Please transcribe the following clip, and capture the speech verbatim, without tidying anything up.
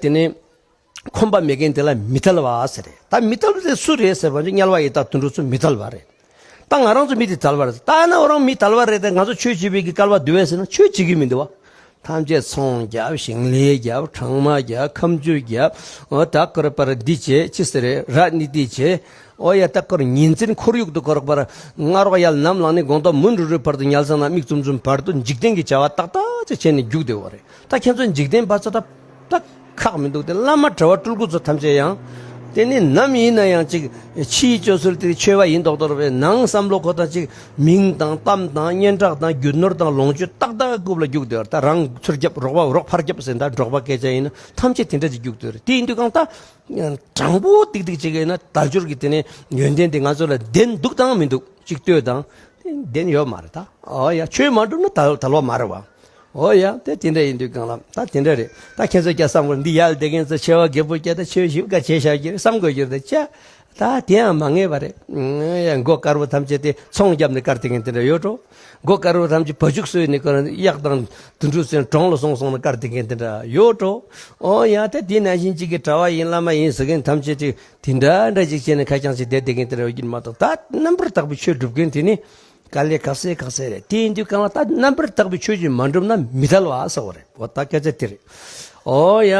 དེ་ནས་ཁོམ་པ་མེད་མཁན་དེ་ལ་མི་ཐལ་བ་ཟེར་རེད། ད་མི་ཐལ་བ་དེ་སུ་རེད་ཟེར་བ་ཅིག་དམྱལ་བ་ཡི་དྭགས་དུད་འགྲོ་ཚོ་མི་ཐལ་བ་རེད། ད་ང་རང་ཚོ་མི་དེ་ཐལ་བ་རེད། ད་ན་འོ་རང་མི་ཐལ་བ་རེད་དེ། ང་ཚོ་ཆོས་བྱེད་པའི་གི་སྐལ་བ་འདུག་བས་ཟེར་ན་ཆོས་བྱེད་ཀྱི་མི་འདུག་བ། ཐམས་ཅད་ཚོང་རྒྱབ། ཞིང་ལས་རྒྱབ། སྦྲང་མ་རྒྱབ། ཁ་མཆུ་རྒྱབ། འོ་ད་ཀོར་པར་འདི་བྱེད། ཅི་ཟེར་རེད། ར་ནི་འདི་བྱེད། འོ་ཡ་ད་ཀོར་ཉིན་མཚན་ཁོར་ཡུག་ཏུ་ཀོར་པར་སྔ་རོགས་ཡར་ནམ་ལངས་ནས་དགོང་དག་མུན་རུབ་རུབ་བར་དུ་ཉལ་ཚང་ན་མིག་བཙུམ་བཙུམ་བར་དུ་འཇིག་རྟེན་གྱི་བྱ་བ་ཏག་ཏག་ཅིག་བྱས་ནས་རྒྱུགས་བསྡད་ཡོད་རེད། ད་ཁྱེད་ཚོ་འཇིག་རྟེན་ཕར་ཚུར་ད་ད་ཁག་མི་འདུག་སྟེ། བླ་མ་གྲྭ་བ་སྤྲུལ་སྐུ་ཚོ་ཐམས་ཅད་ཡང་དེ་ནི་ནམ་ཡིན་ན་ཡང་ཅིག་ཕྱིའི་སྤྱོད་ཚུལ་དེ་ཆོས་པ་ཡིན་མདོག་མདོག་རེད་པས། ནང་བསམ་བློ་ཁོ་ཐག་ཅིག་མིང་དང་གཏམ་དང་སྙན་གྲགས་དང་རྒྱུ་ནོར་དང་ལོངས་སྤྱོད་ཏག་ཏག་རྐུབ་ལ་རྒྱུགས་བསྡད་ཡོད་རེད། ད་རང་ཚུར་རྒྱབ་རོགས་པ་རོགས་ཕར་རྒྱབ་ཟེར། ད་འབྲོག་པ་སྐད་ཆ་ཡིན་ན་ཐམས་ཅད་དེ་འདྲ་ཅིག་རྒྱུགས་བསྡད་ཡོད་རེད། དེ་ཡིན་དུས་གང་ལྟར་དྲང་པོ་ཏིག་ཏིག་ཅིག་ཡིན་ན་དལ་འབྱོར་གྱི་དེ་ནས་ཡོན་ཏན་དེ་ང་ཚོ་ལ་ལྡན་འདུག་དང་མི་འདུག་ཅིག་ལྟོས་དང་། དེ་ལྡན་ཡོད་མ་རེད་ད། འོ་ཡ། ཆོས་མ་འགྲུབ་ན་དལ་དལ་བ་མ་རེད་བ། འོ་ཡ། དེ་དེ་འདྲ་ཡིན་དུས་གང་ལ་ད་དེ་འདྲ་རེད། ད་ཁྱེད་ཚོས་ཀྱང་བསམ་དགོས། འདི་ཡར་བསྡད་མཁན་ཚོ་ཆེ་བ་རྒད་པོ་སྐྱ་ད་ཆོས་ཞིབ་ཀ་བྱས་བཞག་གི་རེད་བསམ་དགོས་ཀྱི་རེད། ད་ཅ་ད་དེ་ཡང་མ་ངེས་པ་རེད། ཡ། མགོ་དཀར་པོ་ཐམས་ཅད་དེ་ཚོང་བརྒྱབ་ནས་བཀར་བསྡད་མཁན་དེ་འདྲ་ཡོད་འགྲོ། མགོ་དཀར་པོ་ཐམས་ཅད་བ་ཕྱུགས་གསོས་ནས་ཀར་གཡག་དང་དུད་འགྲོ་ཚོའི་གྲོང་ལ་སོང་སོང་ནས་བཀར་བསྡད་མཁན་དེ་འདྲ་ཡོད་འགྲོ། འོ་ཡ། ད་དེ་ནང་བཞིན་གཅིག་གི་གྲྭ་བ་ཡིན་བླ་མ་ཡིན་ཟེར་མཁན་ཐམས་ཅད་ཅིག་དེ་འདྲ་འདྲ་ཅིག་བྱས་ནས་ཁ་རྐྱང་ཅིག་བསྡད་བསྡད་མཁན་དེ་འདྲ་ཡོད་ཀྱི་མ་གཏོགས། ད་རྣམ་པར་དག་པའི་ཆོས་སྒྲུབ་མཁན་དེ་ནི་དཀའ་ལས་ཁག་སེ་ཁག་སེ་རེད། དེ་ཡིན་དུས་གང་ལ་ད་རྣམ་པར་དག་པའི་ཆོས་ཅིག་མ་འགྲུབ་ན་མི་ཐལ་བ་ཟེར་བ་རེད། འོ་ད་སྐད་ཆ་དེ་རེད། འོ་ཡ།